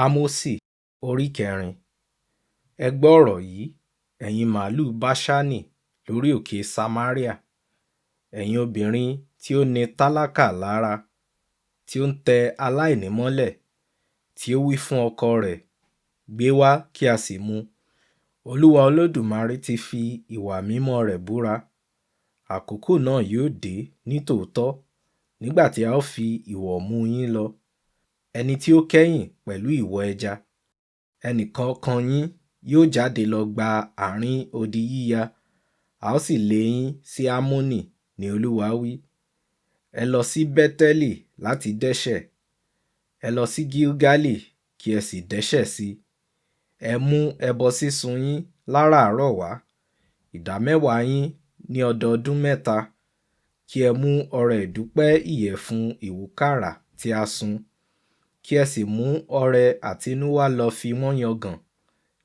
Ámósì orí kẹrin. Ẹ gbọ́ ọ̀rọ̀ yìí, ẹ̀yin màlúù Báṣánì lórí òkè Samaria, ẹ̀yin obìnrin tí ó ni tálákà lára, tí ó ń tẹ aláìní mọ́lẹ̀, tí ó wí fún ọkọ rẹ̀, Gbé wá kí a sì mu. Olúwa Olódùmarè ti fi ìwà mímọ́ rẹ̀ búra. Àkókò náà yóò dé nítòótọ́ nígbà tí a ó fi ìwọ̀ mú yín lọ. Ẹni tí ó kẹ́yìn pẹ̀lú ìwọ̀ ẹja. Ẹnìkọ̀ọ̀kan yín yóò jáde lọ gba àárín odi yíya, a ó sì lé yín sí Hámónì, ní Olúwa wí. Ẹ lọ sí Bẹ́tẹ́lì láti dẹ́ṣẹ̀. Ẹ lọ sí Gilgali kí ẹ sì dẹ́ṣẹ̀ sí i. Ẹ mú ẹbọ sísun yín láràárọ̀ wá, ìdámẹ́wàá yín ní ọdọọdún mẹ́ta, kí ẹ mú ọrẹ ìdúpẹ́ ìyẹ̀fun ìwúkàrà tí a sun, kí ẹ sì mú ọrẹ àtinúwá lọ fi wọ́n yangàn,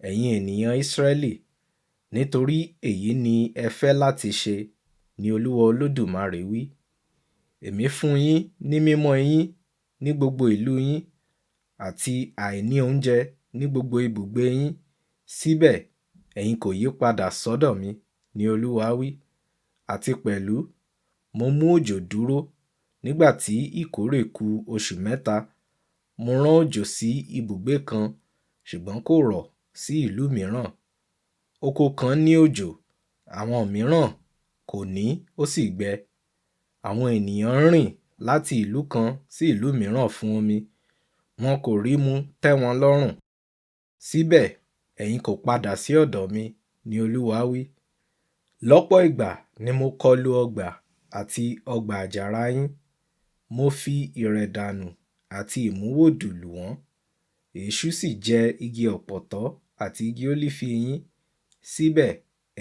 ẹ̀yin ènìyàn Ísírẹ́lì, nítorí èyí ni ẹ fẹ́ láti ṣe, ní Olúwa Olódùmarè wí. Èmi fún yín ní mímọ́ yín ní gbogbo ìlú yín, àti àìní oúnjẹ ní gbogbo ibùgbé yín, síbẹ̀ ẹ̀yin kò yípadà sọ́dọ̀ mi, ní Olúwa wí. Àti pẹ̀lú, mo mú òjò dúró nígbà tí ìkórè kù oṣù mẹ́ta. Mo rán òjò sí ibùgbé kan, ṣùgbọ́n kò rọ̀ sí ìlú mìíràn. Oko kan ní òjò, àwọn mìíràn kò ní, ó sì gbẹ. Àwọn ènìyàn ń rìn láti ìlú kan sí ìlú mìíràn fún omi. Wọn kò rí mu tẹ́ wọn lọ́rùn. Síbẹ̀ ẹ̀yin kò padà sí ọ̀dọ̀ mi, ní Olúwa wí. Lọ́pọ̀ ìgbà ni mo kọlu ọgbà àti ọgbà àjàrà yín. Mo fi ìrẹ̀dànù àti ìmúwòdù lù wọ́n. Èṣú sì jẹ igi ọ̀pọ̀tọ́ àti igi ólífì yín. Síbẹ̀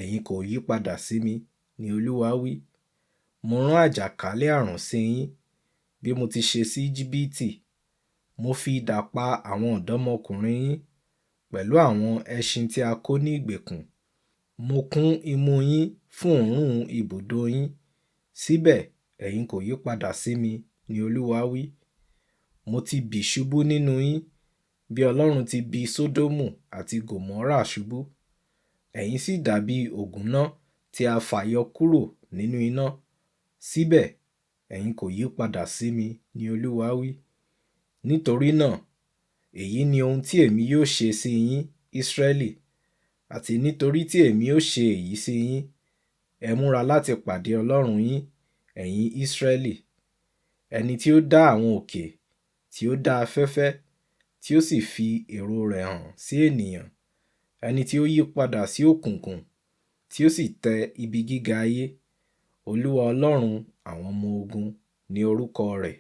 ẹ̀yin kò yípadà sí mi, ní Olúwa wí. Mo rán àjàkálẹ̀ àrùn sí yín, bí mo ti ṣe sí Íjíbítì. Mo fi idà pa àwọn ọ̀dọ́mọkùnrin yín pẹ̀lú àwọn ẹṣin tí a kó ní ìgbèkùn. Mo kún imú yín fún òórùn ibùdó yín. Síbẹ̀ ẹ̀yin kò yípadà sí mi, ní Olúwa wí. Mo ti bì ṣubú nínú yín, bí Ọlọ́run ti bì Sódómù àti Gòmórà ṣubú. Ẹ̀yin sì dàbí ògúnná tí a fà yọ kúrò nínú iná. Síbẹ̀ ẹ̀yin kò yípadà sí mi, ní Olúwa wí. Nítorí náà, èyí ni ohun tí èmi yóò ṣe sí yín, Ísírẹ́lì, àti nítorí tí èmi ó ṣe èyí sí yín, ẹ múra láti pàdé Ọlọ́run yín, ẹ̀yin Ísírẹ́lì. Ẹni tí ó dá àwọn òkè, tí ó dá afẹ́fẹ́, tí ó sì fi èrò rẹ̀ hàn sí ènìyàn. Ẹni tí ó yí padà sí òkùnkùn, tí ó sì tẹ ibi gíga ayé. Olúwa Ọlọ́run àwọn ọmọ ogun ni orúkọ rẹ̀.